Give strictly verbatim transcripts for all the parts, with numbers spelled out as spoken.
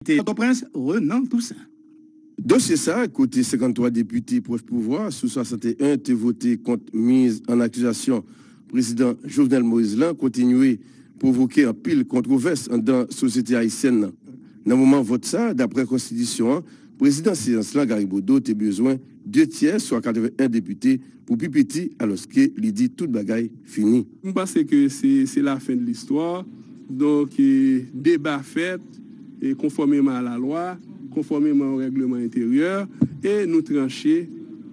Pòtoprens, Renan Toussaint. Dosye sa a, kote senkanntwa depite pwòch pouvwa sou swasanteyen te vote kont miz an akizasyon Prezidan Jovenel Moïse lan, kontinye pwovoke anpil kontwovès anndan sosyete ayisyèn nan. Nan moman vòt sa a, daprè konstitisyon an, prezidan seyans lan, Gary Bodeau, te bezwen de tyè, swa katreven en depite, pou pi piti, alòske li di tout bagay fini. M panse ke se se lafen de listwa. Donk, e, deba fèt, e, konfòmeman a lalwa, konfòmeman o règleman enteryè, e nou tranche.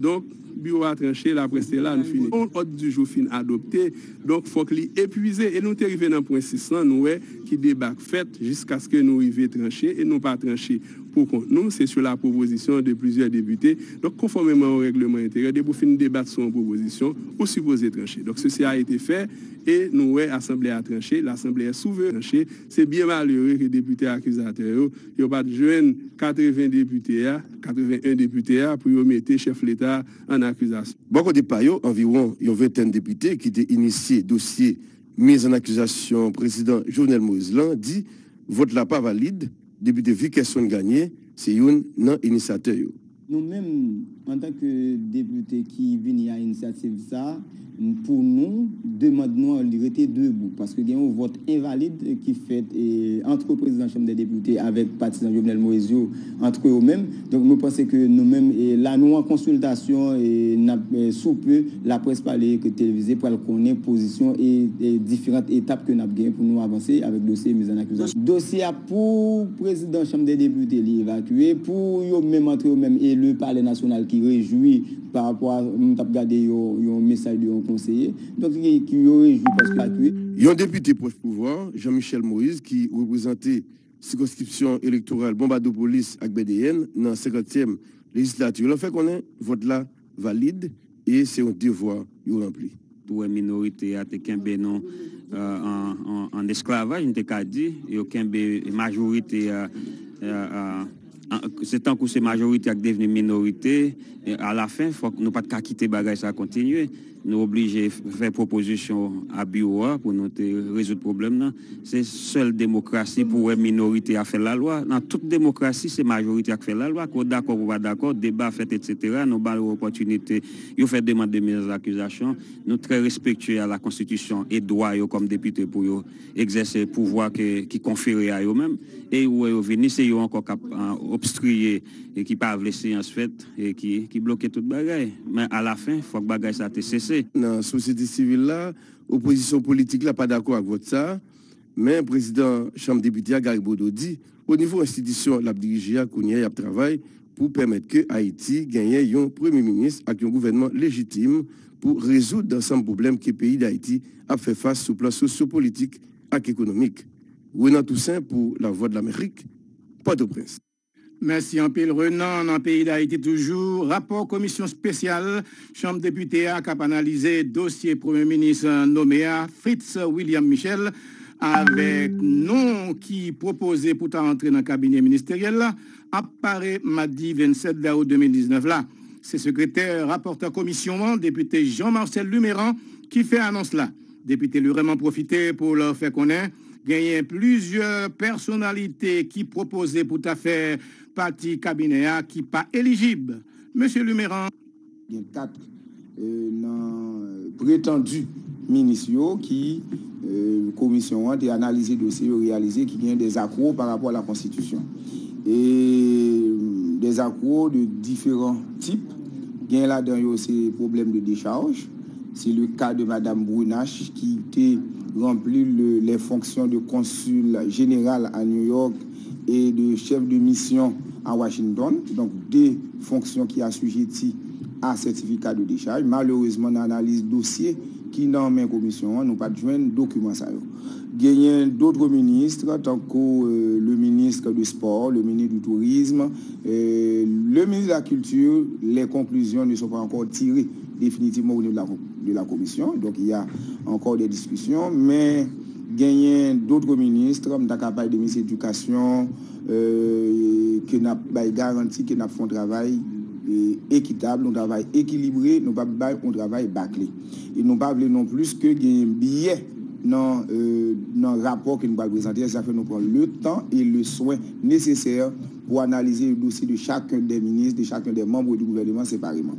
Donk, biwo a tranche, laprès te la, nou fini. Yon òd di jou fin adopte, donk fòk li epwize. E nou te rive nan pwen sis lan, nou wè ki deba k fèt jiskaske nou rive tranche, e nou pa tranche pou kont nou, se sou la pwopozisyon de plizyè depite. Donk, konfòmeman o règleman enteryè, depi w fin debat sou yon pwopozisyon, ou sipoze tranche. Donk, ceci a été fait, e nou wè asanble a tranche, lasanble è souveren tranche. Se byen malere ke depite akizatè yo, yo pa t jwenn katreven depite a, katreven en depite a, pou yo mete chèf leta an akizasyon. Bò kote pa yo, anviwon yon ventèn depite ki te inisye dosye miz an akizasyon Prezidan Jovenel Moïse lan di vòt la pa valid. Depite Vikerson Gagné se youn nan inisyatè yo. Nou menm, antanke depite ki vini a inisyativ sa a, pou nou, demann nou an li rete debou, paske gen yon vòt envalid ki fèt e, ant Prezidan Chanm dè Depite avèk patizan Jovenel Moïse yo, ant yo menm. Donk, nou panse ke nou menm, e, la nou an konsiltasyon, e n ap, e, sou pe, laprès pale, ke televize pral konnen pozisyon e, e diferan etap ke n ap gen pou nou avanse avèk dosye miz an akizasyon. Dosye a pou Prezidan Chanm dè Depite li evakye, pou yo menm antre yo menm e le Palè Nasyonal ki rejwi pa rapò a, m t ap gade yon, yon mesaj de yon konseye, donk ki, ki yo rejwi paske evakye. Yon depite pwòch pouvwa, Jean Michel Moïse, ki reprezante sikonskripsyon elektoral Bonbadopolis ak Bèdeyèn nan senkantyèm lejislati lan, fè konnen vòt la valid e se yon devwa yo ranpli. Tou wè minorite a te kenbe nou, euh, an, an, an esklavaj, m te ka di, yo kenbe majorite a, euh, euh, an- se tankou se majorite a k devni minorite. E alafen, fòk nou pa t ka kite bagay sa kontinye. Nou oblije f- fè pwopozisyon a biwo a pou nou te rezoud pwoblèm nan. Se sèl demokrasi pou wè minorite a fè lalwa. Nan tout demokrasi, se majorite a k fè lalwa. Ke w dakò pou w pa dakò, deba fèt, etsetera. Nou ba yo opòtinite, yo fè demann de miz an akizasyon. Nou trè respektye a la konstitisyon e dwa yo kòm depite pou yo egzèse pouvwa ke, ki konfere a yo menm. E ou wè yo vini, se yo ankò k ap, ah, obstriye e ki pa vle seyans fèt e ki, ki bloke tout bagay. Men alafen, fòk bagay sa te sese. Nan sosyete sivil la, opozisyon politik la pa dakò ak vòt sa a, men prezidan Chanm Depite a, Gary Bodeau, di o nivo enstitisyon l ap dirije a kounye a, y ap travay pou pèmèt ke Ayiti genyen yon premye minis ak yon gouvènman lejitim pou rezoud ansanm pwoblèm ke peyi Dayiti ap fè fas sou plan sosyopolitik ak ekonomik. Renan Toussaint pou Lavwadlamerik, Pòtoprens. Mèsi anpil, Renan. Nan peyi Dayiti toujou, rapò komisyon espesyal Chanm Depite a k ap analize dosye Premye Minis nome a, Fritz William Michel, avèk non ki pwopoze pou ta antre nan kabinè ministeryèl la, ap pare madi vennsèt dawout de mil diznèf la. Se sekretè rapòtè komisyon an, depite Jean Marcel Luméran, ki fè anons la. Depite Luméran pwofite pou l fè konnen genyen plizyè pèsonalite ki pwopoze pou ta fè pati kabinè a ki pa elijib. Mesye Luméran. Gen kat, euh, nan pretandi minis yo ki, euh, komisyon an te analize dosye yo, reyalize ki gen dèzakò pa rapò a la konstitisyon. E dèzakò de diferan tip. Gen ladan yo se pwoblèm de dechaj. Se le ka de madam Brunache ki te ranpli le, les fonctions de consul général à New York et de chef de mission à Washington. Donk, de fonksyon ki asijeti a sètifika de dechaj. Malerezman, nan analiz dosye ki nan men komisyon an, nou pa t jwenn dokiman sa yo. Genyen dotre minis, tankou, euh, le ministre de sport, le ministre du tourisme, euh, le ministre de la culture, les conclusions ne sont pas encore tirées définitivement au niveau de la, de la commission. Donc, il y a encore des discussions, mais genyen dotre minis, m ta ka pale de minis edikasyon, euh, ke n ap bay garanti ke n ap fè yon travay, euh, ekitab, yon travay ekilibre, nou p ap bay yon travay bakle. E nou pa vle non plis ke genyen byè nan, euh, nan rapò ke nou pral prezante a, se sa fè nou pran le tan e le swen nesesè pou analize le dossier de chacun des ministres, de chacun des membres du gouvernement séparément.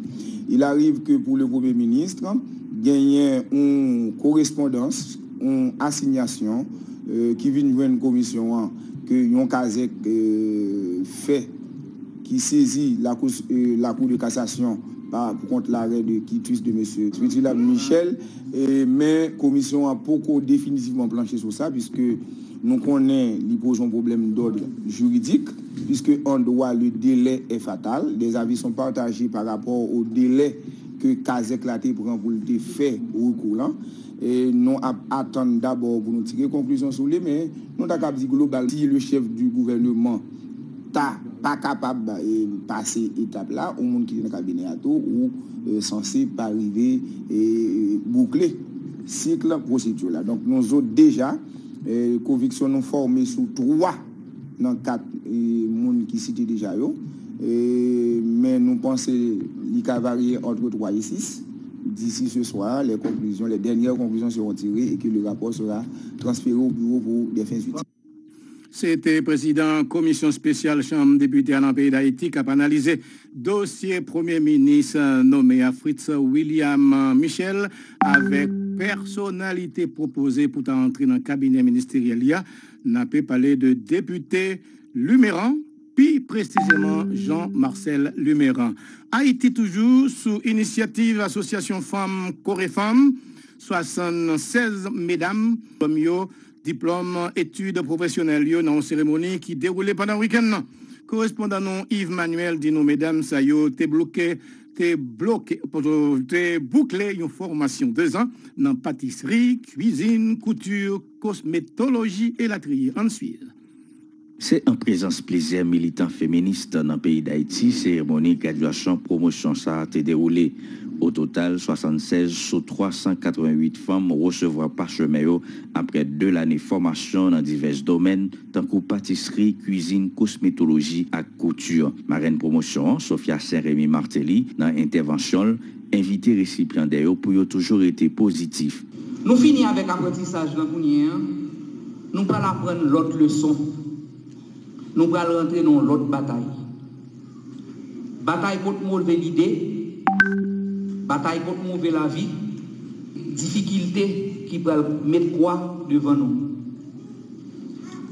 Il arrive que pour le Premier ministre, genyen yon korespondans, yon asinyasyon, euh, ki vin jwenn komisyon an, ke yon kazèk, euh, fè, ki sezi lakou, euh, lakou de kasasyon pa, pou kont larè de kitus de mesye Spitilab Michel, e, men komisyon an poko definitivman planche sou sa, piske nou konnen li poze yon pwoblèm dòd jiridik, puisque en droit le délai est fatal, des avis sont partagés par rapport au délai ke kazèk la te pran pou l te fè rekou lan. E nou ap atann dabò pou nou tire konklizyon sou li, men nou ta kab di global, si le chef du gouvernement ta pa kapab, e, pase etap la, yon moun ki te nan kabinè a tou, ou, e, sanse pa rive, e, boukle sik pwosedi la. Donk, nou zo deja, e, konviksyon nou fòme sou twa nan kat, e, moun ki site deja yo. E, men nou panse li ka varye entre trois et six. D'ici ce soir, les conclusions, les dernières conclusions seront tirées et que le rapport sera transféré au bureau pour des fins utiles. Se te prezidan komisyon espesyal Chanm Depite a nan peyi Dayiti k ap analize dosye premye minis nome a Fritz William Michel avèk pèsonalite pwopoze pou ta antre nan kabinè ministeryèl li a. N ape pale de depite Lumeran, pi presizeman Jean Marcel Lumeran. Ayiti toujou, sou inisyativ Asosyasyon Fanm Korefanm, swasannsèz medam, fanm yo, diplòm etid pwofesyonèl yo nan yon seremoni ki dewoule pandan wikenn nan. Korespondan nou Yves Manuel di nou medam sa yo te bloke, te bloke, te boukle yon fòmasyon de zan nan patisri, kwizin, kouti, kosmetoloji elatriye. Ann swiv. Se an prezans plizyè militan feminis nan peyi Dayiti, seremoni gradyasyon pwomosyon sa a te dewoule. O total, swasannsèz sou twa san katrevenwit fanm resevwa pachemen yo apre de lane fòmasyon nan divès domèn, tankou patisri, kwizin, kosmetoloji ak kouti. Marèn pwomosyon an, Sophia Saint-Remy Martelly, nan entèvansyon l, envite resibyandè yo pou yo toujou rete pozitif. Nou fini avèk aprantisaj lan kounye a, nou pral aprann lòt leson. Nou pral rantre nan yon lòt batay. Batay kont move lide, batay kont move lavi, difikilte ki pral met kwa devan nou.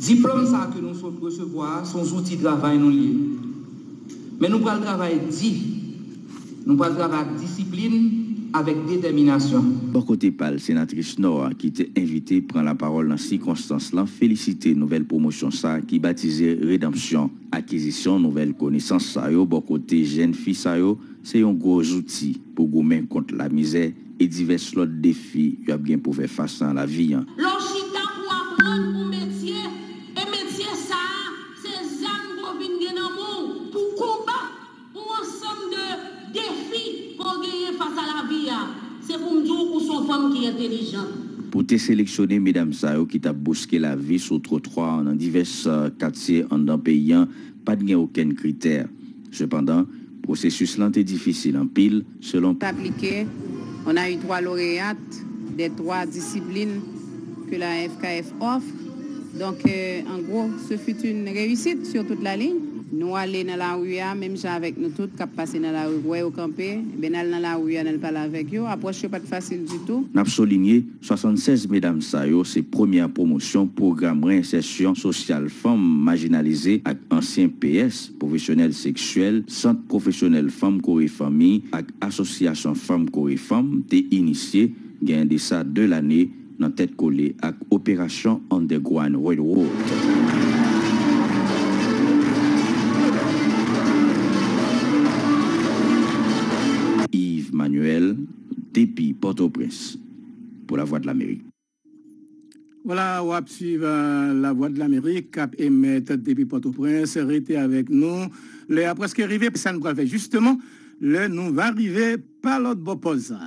Diplòm sa a ke nou sot resevwa a, se yon zouti travay nou l ye. Men nou pral travay di, nou pral travay ak disiplin, avèk detèminasyon. Bò kote pa l, senatris Nò a, ki te envite pran lapawòl nan sikonstans lan, felisite nouvèl pwomosyon sa a ki batize Redanpsyon. Akizisyon nouvèl konesans sa yo bò kote jèn fi sa yo se yon gwo zouti pou goumen kont lamizè e divès lòt defi y ap gen pou fè fas nan lavi an. Lè w chita pou w aprann yon metye, e metye sa a, se zam pou w vin gen nan men w pou w konbat yon ansanm de defi ke w genyen fas a lavi a. Se pou m di w, ou se yon fanm ki entelijan. Pou te seleksyone medam sa yo ki t ap bouske lavi sou twotwa nan divès, eh, katye anndan peyi an, pa t gen okenn kritè. Sepandan, pwosesis lan te difisil anpil, selon. Appliqué, on a eu trois lauréates des trois disciplines que la F K F offre. Donc, euh, en gros, ce fut une réussite sur toute la ligne. Nou ale nan lari a, menm jan avèk nou tout k ap pase nan lari, wè yo kanpe, ben, n al nan lari a, n al pale avèk yo. Apwòch yo pa t fasil ditou. N ap soulinye, swasannsèz medam sa yo se premyè pwomosyon pwogram reyensèsyon sosyal fanm majinalize ak ansyen P S, pwofesyonèl seksyèl, Sant Pwofesyonèl Fanm Kore Fanmi ak Asosyasyon Fanm Kore Fanm te inisye, gen de sa de lane, nan tèt kole ak Operasyon Underground Railroad. Yves Manuel, depi Pòtoprens, pou Lavwadlamerik. Vwala, w ap swiv, eh, Lavwadlamerik k ap emèt depi Pòtoprens. Rete avèk nou. Lè a prèske rive, sa n pral fè jisteman lè nou va rive pa lòt bò pòz sa.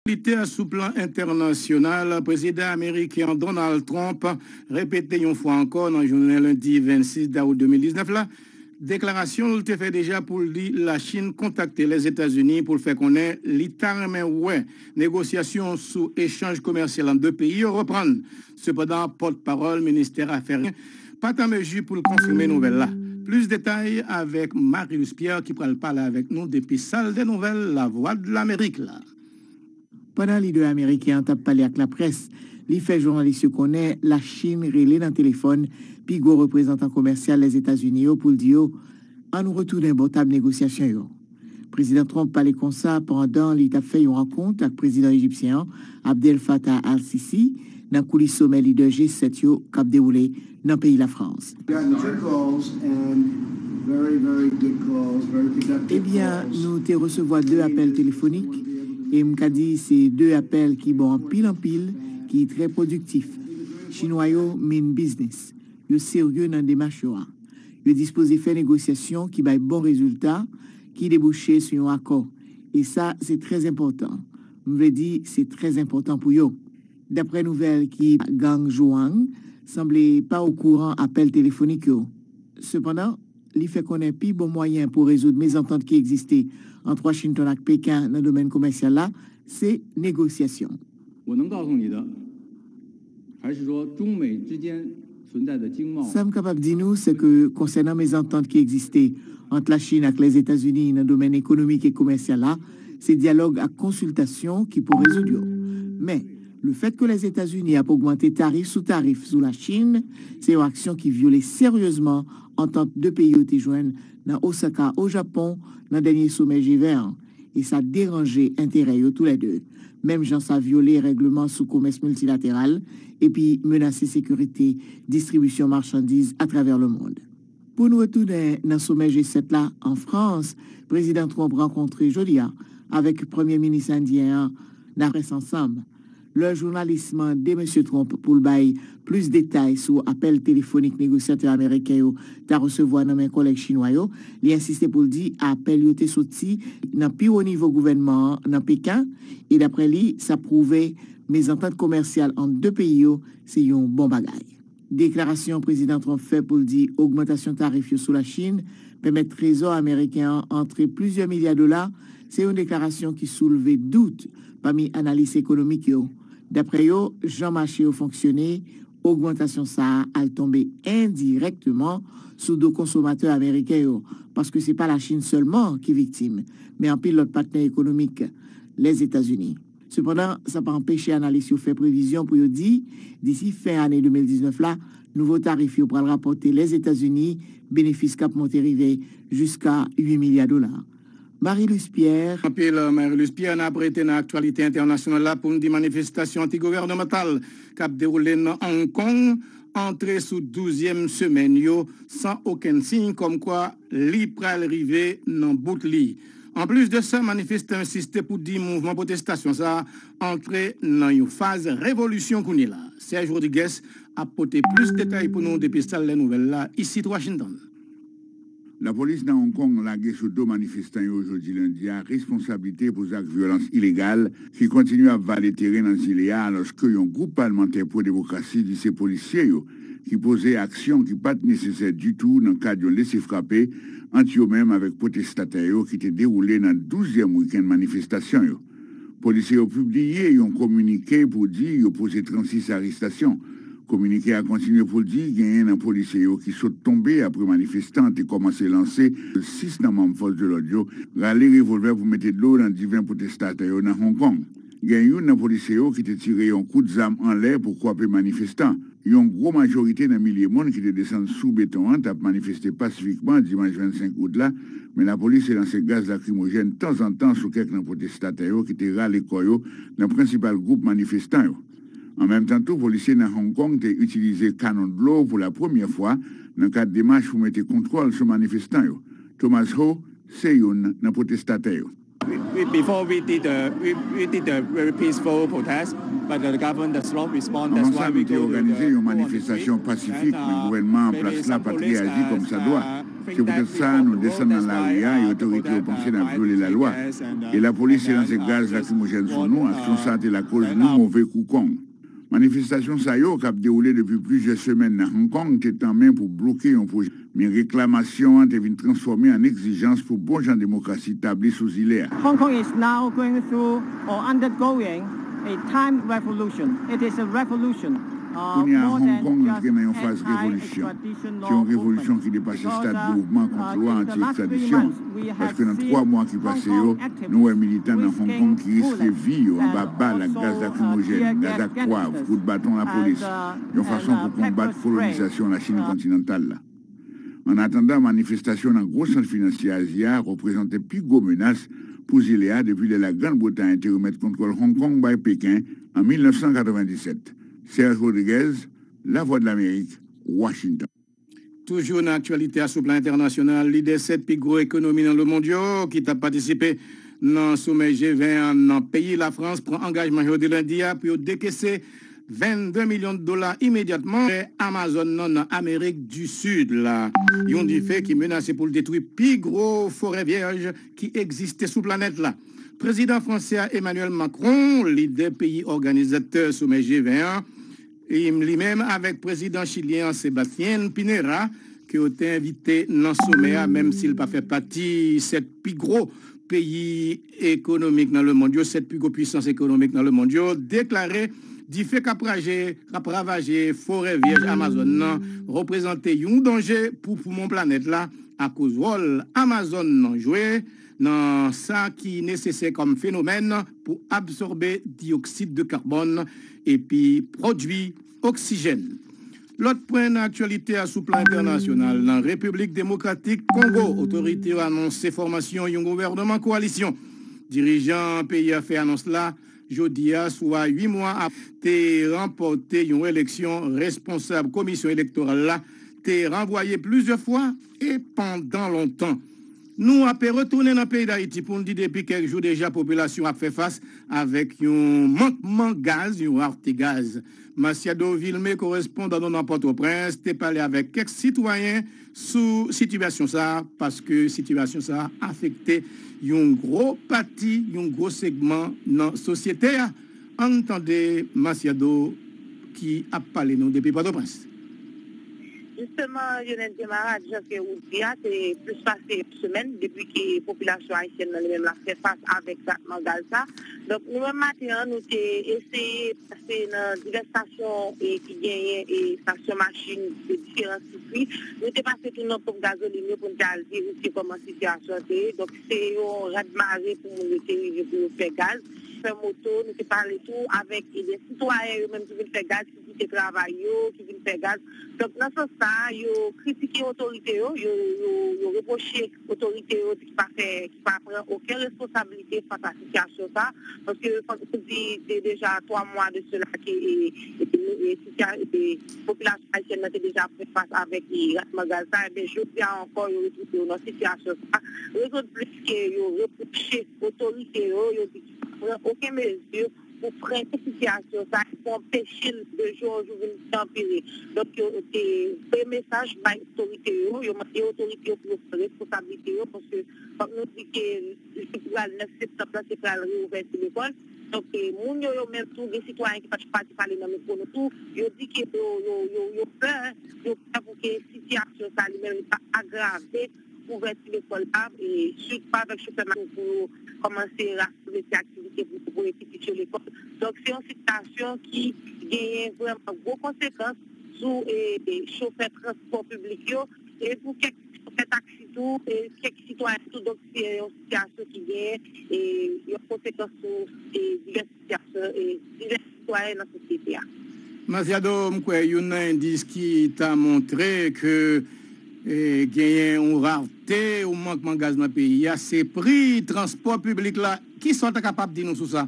militè sou plan entènasyonal, prezidan ameriken an Donald Trump repete yon fwa ankò nan jounen lendi vennsis dawout de mil diznèf la deklarasyon l te fè deja pou l di Lachin kontakte Lèzetazini pou l fè konnen li ta renmen wè negosyasyon sou echanj komèsyal ant de peyi yo reprann. Sepandan, pòtpawòl ministè afè pa t an mezi pou l konfime nouvèl la. Plis detay avèk Marilus Pierre ki pral pale avèk nou depi sal de nouvèl Lavwadlamerik la. Pandan lidè ameriken an t ap pale ak laprès, li fè jounalis yo konnen Lachin rele nan telefòn pi gwo reprezantan komèsyal Lèzetazini yo pou l di yo, ann retounen bò tab negosyasyon yo. Prezidan Trump pale konsa pandan li t ap fè yon rankont ak prezidan ejipsyen an, Abdel Fattah al-Sisi, nan koulis somè lidè G sèt yo k ap dewoule nan peyi Lafrans. Ebyen, nou te resevwa de apèl telefonik, e m ka di se de apèl ki bon anpil anpil, ki trè pwodiktif. Chinwa yo mean business. Yo serye nan demach yo a. Yo dispoze fè negosyasyon ki bay bon rezilta, ki debouche sou yon akò. E sa, se trè enpòtan. M vle di, se trè enpòtan pou yo. Daprè nouvèl ki Gang Zhuang sanble pa okouran apèl telefonik yo. Sepandan, li fè konnen pi bon mwayen pou rezoud mezantant ki egziste ant Washington ak Peken nan domèn komèsyal la, se negosyasyon. 我能告诉你的，还是说中美之间存在的经贸 Sa m kapab di nou, se ke konsènan mezantant ki egziste ant Lachin ak Lèzetazini nan domèn ekonomik e komèsyal la, se dyalòg ak konsiltasyon ki pou rezoud yo. Men, lefèt ke Lèzetazini ap ogmante tarif sou tarif sou Lachin, se yon aksyon ki vyole seryezman antant de peyi yo te jwenn nan Osaka, o Japon, nan dènye somè G ven an, e sa deranje enterè yo toulède, menm jan sa vyole règleman sou komès miltilateral epi menase sekirite distribisyon machandiz atravè lemonn. Pou n retounen nan somè G sèt la an Frans, prezidan Trump rankontre jodi a avèk premye minis endyen an, nan près ansanm. Lè jounalis mande mesye Trump pou l bay plis detay sou apèl telefonik negosyatè ameriken yo ta resevwa nan men kòlèg chinwa yo, li ensiste pou l di apèl yo te soti nan pi wo nivo gouvènman an nan Peken, e daprè li, sa pwouve mezantant komèsyal ant de peyi yo se yon bon bagay. Deklarasyon prezidan Trump fè pou l di ogmantasyon tarif yo sou Lachin pèmèt trezò ameriken an antre plizyè milya dola, se yon deklarasyon ki soulve dout pami analis ekonomik yo. Daprè yo, jan mache yo fonksyone, ogmantasyon sa a al tonbe endirèkteman sou do konsomatè ameriken yo, paske se pa Lachin sèlman ki viktim, men anpil lòt patnè ekonomik Lèzetazini. Sepandan, sa pa anpeche analis yo fè previzyon pou yo di, disi fen ane de mil diznèf la, nouvo tarif yo pral rapòte Lèzetazini benefis k ap monte rive jiska uit milya dola. Marie-Luce Pierre. Anpil, Marie-Luce Pierre, n ap rete nan aktyalite entènasyonal la pou n di manifestasyon antigouvènmantal k ap dewoule nan Hong Kong antre sou douzyèm semèn yo san okenn siy kòmkwa li pral rive nan bout li. Anplis de sa, manifestan yo ensiste pou di mouvman pwotestasyon sa a antre nan yon faz revolisyon kounye la. Serge Rodriguez ap pote plis detay pou nou depi sal dè nouvèl la, isit Washington. Lapolis nan Hong Kong lage sou do manifestan yo jodi lendi a responsablite pou zak vyolans ilegal ki kontinye ap vale teren nan zile a, alòske yon gwoup palmantè pwo-demokrasi di se polisye yo ki poze aksyon ki pa t nesesè ditou nan kad yon lese frape ant yo menm avèk pwotestatè yo ki te dewoule nan douzyèm wikenn manifestasyon yo. Polisye yo pibliye yon kominike pou di yo poze trannsis arestasyon. Kominike a kontinye pou l di genyen nan polisye yo ki sot tonbe apre manifestan te kòmanse lanse sis nan manm fòs de lòd yo rale revòlvè pou mete dlo nan diven pwotestatè yo nan Hong Kong. Gen youn nan polisye yo ki te tire yon kout zam anlè pou kwape manifestan. Yon gwo majorite nan milye moun ki te desann sou beton an t ap manifeste pasifikman dimanch vennsenk out la, men lapolis te lanse gaz lakrimojèn tanzantan sou kèk nan pwotestatè yo ki te rale kò yo nan prensipal gwoup manifestan yo. An menm tan tou, polisye nan Hong Kong te itilize kanon dlo pou la premyè fwa nan kad demach pou mete kontwòl sou manifestan yo. Thomas Ho se youn nan pwotestatè yo. We, we, before we did a, we, we did a very peaceful protest, but the government does not respond. That's why we go to the, go on the street. Anvan sa, nou te òganize yon manifestasyon pasifik, men gouvènman an plas la pa t reyaji kòmsadwa. Se poutèt sa, nou desann nan lari a, e otorite yo panse n ap vyole lalwa. E lapolis te lanse gaz lakrimojèn sou nou, aksyon sa a te lakoz nou move kou kong. Manifestasyon sa yo, k ap dewoule depi plizyè semèn nan Hong Kong, te tanmen pou bloke yon pwojè. Men reklamasyon an te vin transfòme an egzijans pou bon jan demokrasi tabli sou zile a. Hong Kong is now going through or undergoing a time revolution. It is a revolution. Kounye a, Hong Kong antre nan yon faz revolisyon. Se yon revolisyon ki depase stad mouvman kont lwa anti-ekstradisyon, paske nan twa mwa ki pase yo, nou wè militan nan Hong Kong ki riske vi yo anba bal ak gaz lakrimojèn, gaz ak pwav, kout baton lapolis, yon fason pou konbat kolonizasyon Lachin kontinantal la. Annatandan, manifestasyon nan gwo sant finansye Azi a reprezante pi gwo menas pou zile a depi lè Lagrann Bretay te remèt kontwòl Hong Kong bay Peken an mil nèf san katrevenndisèt. Serge Rodriguez, Lavwadlamerik, Washington. Toujou nan aktyalite a sou plan entènasyonal, lidè sèt pi gwo ekonomi nan lemonn yo ki t ap patisipe nan somè G ven an nan peyi Lafrans pran angajman jodi lendi a pou yo dekese vennde milyon dola imedyatman nan Amazòn nan, nan Amerik di Sid la. Yon dife ki menase pou l detwi pi gwo forè vyèj ki egziste sou planèt la. Prezidan fransè a Emmanuel Macron, lidè peyi òganizatè somè G ven an, li menm avèk prezidan chilyen an Sebastián Pinera, ke yo te envite nan somè a, menm si l pa fè pati sèt pi gwo peyi ekonomik nan lemonn yo, sèt pi gwo pwisans ekonomik nan lemonn yo, deklare dife k ap raje, k ap ravaje forè vyèj Amazòn nan reprezante yon danje pou poumon planèt la, akoz wòl Amazòn nan jwe nan sa ki nesesè kòm fenomèn pou absòbe diyoksid de kabòn epi pwodui oksijèn. Lòt pwen nan aktyalite a sou plan entènasyonal, nan Repiblik Demokratik Kongo, otorite yo anonse fòmasyon yon gouvènman kowalisyon. Dirijan peyi a fè anons la jodi a, swa uit mwa apre te ranpòte yon eleksyon, responsab komisyon elektoral la te ranvwaye plizyè fwa e pandan lontan. Nou ape retounen nan peyi Dayiti pou n di depi kèk jou deja popilasyon ap fè fas avèk yon mankman gaz, yon rarte gaz. Masiado Vilmé, korespondan nou nan Pòtoprens, te pale avèk kèk sitwayen sou sitiyasyon sa a, paske sitiyasyon sa a afekte yon gwo pati, yon gwo segman nan sosyete a. Ann tande Masiado ki ap pale nou depi Pòtoprens. Jisteman, Lionel Desmarattes, jan ke ou di a, se plis pase yon semèn depi ke popilasyon ayisyèn nan li menm l ap fè fas avèk ratman gaz sa. Donk, nou menm maten an, nou te eseye pase nan divès estasyon e ki genyen e estasyon machin de diferan sirkwi. Nou te pase tou nan ponp gazolin yo pou n te al verifye kòman sitiyasyon an te ye. Donk, se yon rat mare pou moun yo te rive pou yo fè gaz. Fè moto, nou te pale tou avèk e de sitwayen yo menm ki vin fè gaz, ki kite travay yo, ki vin fè gaz. Donk, nan sans sa a, yo kritike otorite yo, yo, yo, yo repwoche otorite yo ki pa fè, ki pa pran okenn responsablite fas a sitiyasyon sa a, paske fòk nou di, se deja twa mwa de sela ke, e, e, e, sitya-, e, popilasyon ayisyèn nan te deja fè fas avèk, e, ratman gaz sa a, enben, jodi a ankò, yo retwouve yo nan sitiyasyon sa a. Rezon de plis ke yo repwoche otorite yo, yo di ki pa pran okenn mezi pou frennen sitiyasyon sa a, pou anpeche l de jou an jou vin pi anpire. Donk, yo te voye mesaj bay otorite yo, yo mande otorite yo pou yo pran responsablite yo, paske fòk nou di ke li pral nèf septanm nan, se pral reouvèti lekòl. Donk, e, moun yo, yo menm tou, gen sitwayen ki pa t pati pale nan mikwo nou tou, yo di ke yo, yo, yo, yo pè, yo pè pou ke sitiyasyon sa li menm li pa agrave ouvèti lekòl la, e, swiv pa avèk chofè machin pou yo kòmanse rasanble ti aktivite pou yo voye pitit yo lekòl. Donk, se yon sitiyasyon ki genyen vrèman gwo konsekans sou, e, e, chofè transpò piblik yo, e pou kèk chofè taksi tou, e kèk sitwayen tou. Donk, se yon sitiyasyon ki genyen, e, yon konsekans sou, e, divès sitiyasyon, e, divès sitwayen nan sosyete a. Masiado, m kwè youn nan endis ki ta montre ke, e, genyen yon rarte, yon mankman gaz nan peyi a, se pri transpò piblik la. Kisa w ta kapab di nou sou sa?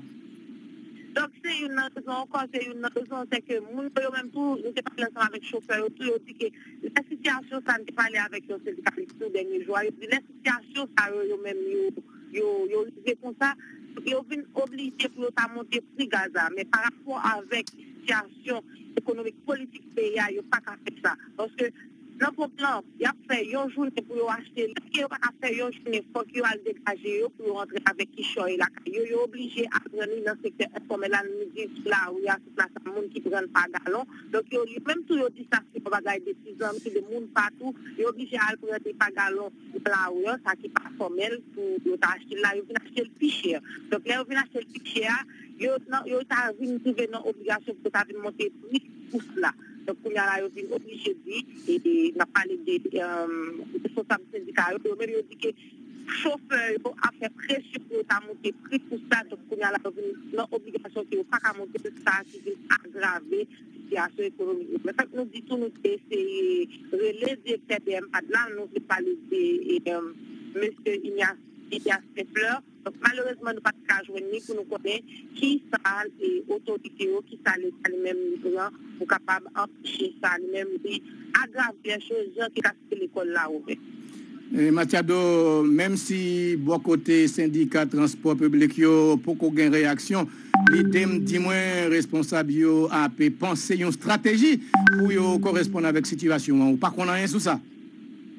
Donk, se youn nan rezon ankò, se youn nan rezon, se ke moun yo, yo menm tou, nou te pale ansanm avèk chofè yo tou, yo di ke lè sitiyasyon sa, nou te pale avèk yon sendikalis tou dènye jou a, yo di lè sitiyasyon sa yo, yo menm, yo, yo, yo rive konsa, yo vin oblije pou yo ta monte pri gaz la. Men pa rapò avèk sitiyasyon ekonomik, politik peyi a, yo pa ka fè sa. Paske Nan ponp lan, y ap fè yon jounen pou yo achte li. Paske yo pa ka fè yon jounen, fòk yo al degaje yo pou yo rantre avèk kichòy lakay yo. Yo oblije al pran li nan sektè enfòmèl la, nou di sou lari a, sou plas a, moun ki pran pa galon. Donk, yo, yo menm tou, yo di sa se yon bagay de ti zanmi, de moun patou. Yo oblije al pran li pa galon nan lari a, sa ki pa fòmèl, pou yo ta achte l la, yo vin achte l pi chè. Donk, lè yo vin achte l pi chè a, yo, nan, yo ta vin rive nan obligasyon pou yo ta vin monte pri kous la. Donk, kounye a la, yo vin oblije di, e, e, n ap pale de, e, responsab sendika yo, yo menm yo di ke chofè yo ap fè presyon pou yo ta monte pri kous la. Donk, kounye a la, yo vin nan obligasyon ke yo pa ka monte, sa ki vin agrave sitiyasyon ekonomik yo. Men fòk nou di tou, nou te eseye rele direktè B M pad la, nou te pale de, e, e, mesye Ignace, Ignace Fleur. Donk, malerezman, nou pa t ka jwenn li pou nou konnen ki sa, e, otorite yo, ki sa Leta li menm li pran pou kapab anpeche sa li menm li agrave lèchoz jan ke kapasite lekòl la ouvè. E, Matiado, menm si bò kote sendika transpò piblik yo poko gen reyaksyon, lide m di mwen responsab yo ape panse yon estrateji pou yo koresponn avèk sitiyasyon an. Ou pa konn anyen sou sa?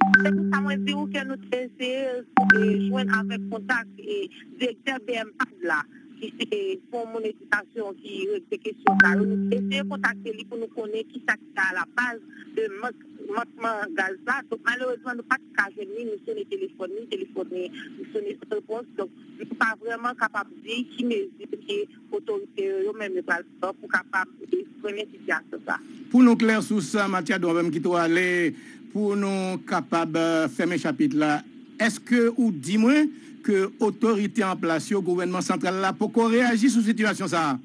Se pou sa mwen di ou ke nou te eseye, e, jwenn avèk kontak, e, direktè B M pad la, ki se Fon Monetizasyon ki regle kesyon sa yo. Nou te eseye kontakte li pou nou konnen ki sa ki te alabaz de mank, mankman gaz la. Donk, malerezman, nou pa t ka jwenn li, nou sone telefòn li, telefòn li sone san repons. Donk, nou pa vrèman kapab di ki mezi ke otorite yo, yo menm, yo pral pran pou kapab, e, frennen sitiyasyon sa. Pou nou klè sou sa, Matiado, anvan m kite w ale, pou nou kapab, e, fèmen chapit la, èske ou di mwen ke otorite an plas yo, gouvènman santral la, poko reyaji sou sitiyasyon sa a?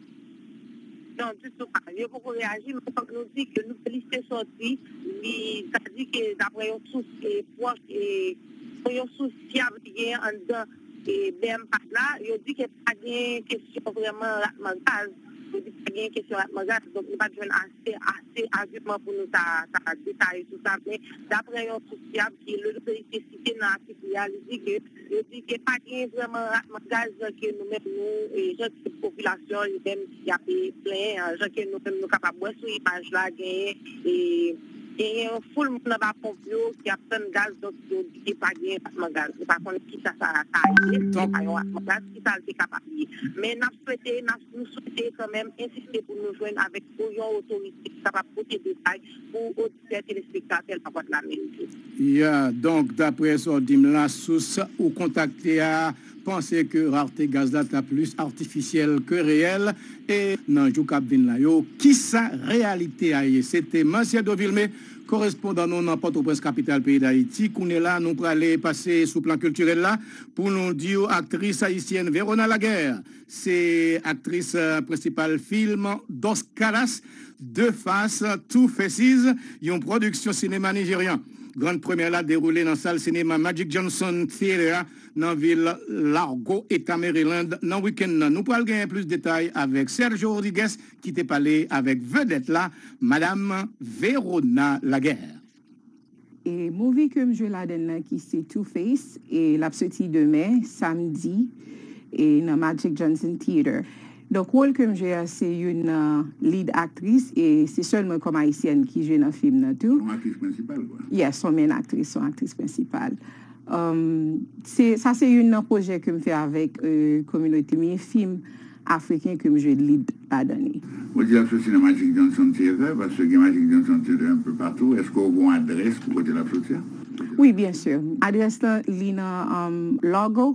Non, ditou pa. Yo poko reyaji, men fòk nou di ke nouvèl li te sòti, li, sa di ke daprè yon sous, e, pwòch, e, yon sous fyab ki genyen anndan, e, B M pad la, yo di ke pa gen kesyon vrèman ratman gaz. Yo di pa gen kesyon ratman gaz, donk nou pa t jwenn ase, ase agiman pou nou ta, ta detaye sou sa. Men daprè yon sous fyab ki le Soleil te site nan atik li a, li di ke, yo di ke pa gen vrèman ratman gaz jan ke nou menm nou, e, jan ke popilasyon li menm y ap plenyen an, jan ke nou menm nou kapab wè sou imaj la, genyen, e, genyen yon foul moun anba ponp yo ki ap tann gaz, donk yo di ke pa gen ratman gaz. Nou pa konnen kisa sa ka ye, si se pa yon ratman gaz, kisa l te kapab ye. Men n ap swete, n ap, nou swete kanmenm ensiste pou nou jwenn avèk yon otorite ki kapab pote detay pou oditè, telespektatè Lavwadlamerik yo. Ya, donk, daprè sa w di m la, sous ou kontakte a panse ke rarte gaz la ta plis atifisyèl ke reyèl. E nan jou k ap vin la yo, kisa reyalite a ye? Se te Matiado Vilmé, korespondan nou nan Pòtoprens, kapital peyi Dayiti. Kounye la, nou prale pase sou plan kiltirèl la pou nou di w aktris ayisyèn Verona Laguerre se aktris, eh, prensipal fim Dos Caras, De Fas, Two Faces, yon pwodiksyon sinema nijeryan. Gran premyè la dewoule nan sal sinema Magic Johnson Theatre a, nan vil Largo, Eta Maryland, nan wikenn nan. Nou pral genyen plis detay avèk Sergio Rodriguez, ki te pale avèk vedèt la, Madam Verona Laguerre. E movie ke m jwe ladan l nan ki se Two Face, e l ap soti demen, samdi, e nan Magic Johnson Theatre. Donk, wòl ke m jwe a se youn nan lead aktris, e se sèl mwen kòm ayisyèn ki jwe nan fim nan tou. Yon aktris prensipal, kwa. Yes, yon men aktris, yon aktris prensipal. Um, se, sa se youn nan pwojè ke m fè avèk, euh, kominote m, fim afriken ke m jwe lead ladan li. Ou di l ap soti nan Magic Johnson Theatre, paske gen Magic Johnson Theatre enpe patou. Èske w gen yon adrès pou kote l ap soti a? Wi, byen si. Adrès la, li nan, um, Largo.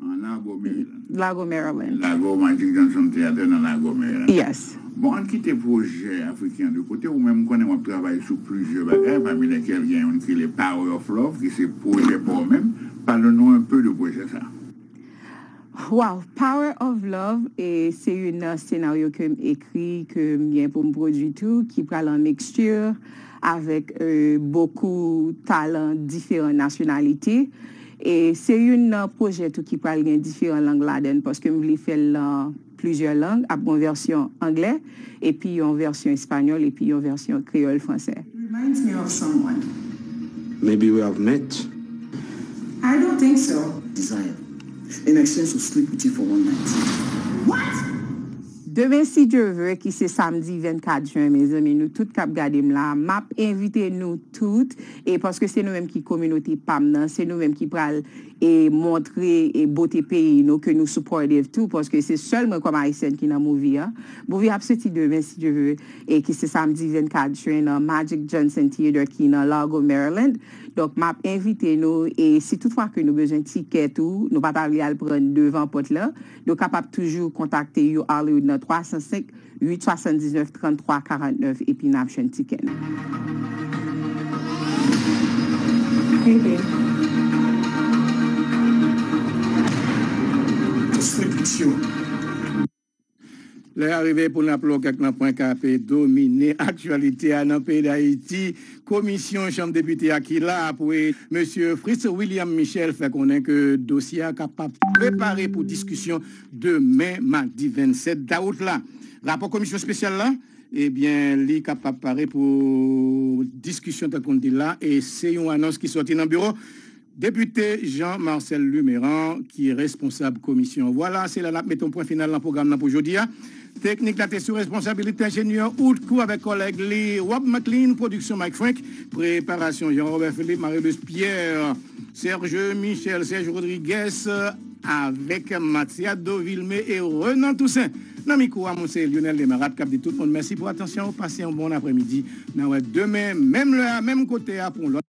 An Largo, Maryland. Largo, Maryland. Largo, Magic Johnson Theatre nan Largo, Maryland. Yes. Bon, ann kite pwojè afriken an de kote. Ou menm, m konnen w ap travay sou plizyè bagay, pami lèkèl gen youn ki rele Power of Love, ki se pwojè pa w menm. Pale nou enpe de pwojè sa. Wow, Power of Love, e se youn nan senaryo ke m ekri, ke m gen pou m pwodui tou, ki pral an miksti avèk, euh, bokou talan diferan nasyonalite. E se youn nan pwojè tou ki pral gen diferan lang ladan l, paske m vle fè l nan plizyè lang, ap gen yon vèsyon anglè, epi yon vèsyon espanyòl, epi yon vèsyon kreyòl fransè. Reminds me of someone. Maybe we have met. I don't think so. Desire. In exchange to sleep with you for one night. What? Demen, si Dye vle, ki se samdi vennkat jen, mezanmi, nou tout k ap gade m la, m ap envite nou tout, e paske se nou menm ki kominote pa m nan, se nou menm ki pral e montre e bote peyi nou ke nou supportive tou, paske se sèl mwen kòm Ayisyèn ki nan movie a. Movie a ap soti demen, si Dye vle, e ki se samdi vennkat jen nan Magic Johnson Theater ki nan Largo, Maryland. Donk, m ap envite nou, e si toutfwa ke nou bezwen tikè tou, nou pa ta vle al pran devan pòt la, nou kapab toujou kontakte You Hollywood nan twa san senk, uit swasanndiznèf, tranntwa karantnèf, epi n ap jwenn tikè nou. Lè a rive pou n ap lò kèk nan pwen k ap domine aktyalite a nan peyi Dayiti. Komisyon Chanm Depite a ki la apre Mesye Fritz William Michel fè konnen ke dosye a kapab prepare pou diskisyon demen, madi vennsèt dawout la. Rapò komisyon espesyal la, ebyen, li kapab pare pou diskisyon tankou n di la, e se yon anons ki sòti nan biwo Depite Jean Marcel Luméran, ki responsab komisyon. Vwala, se la n ap mete yon pwen final nan pwogram nan pou jodi a. Teknik la te sou responsabilite enjenyè Outcou avèk kòlèg li Rob McLean, pwodiksyon Mike Frank, preparasyon Jean Robert Philippe, Marie-Luce Pierre, Serge Michel, Serge Rodriguez, avèk Matiado Vilmé e Renan Toussaint. Nan mikwo a, mwen se Lionel Demarat k ap di tout moun mèsi pou atansyon ou, pase yon bon aprèmidi. N a wè demen, menm lè a, menm kote a, pou yon lòt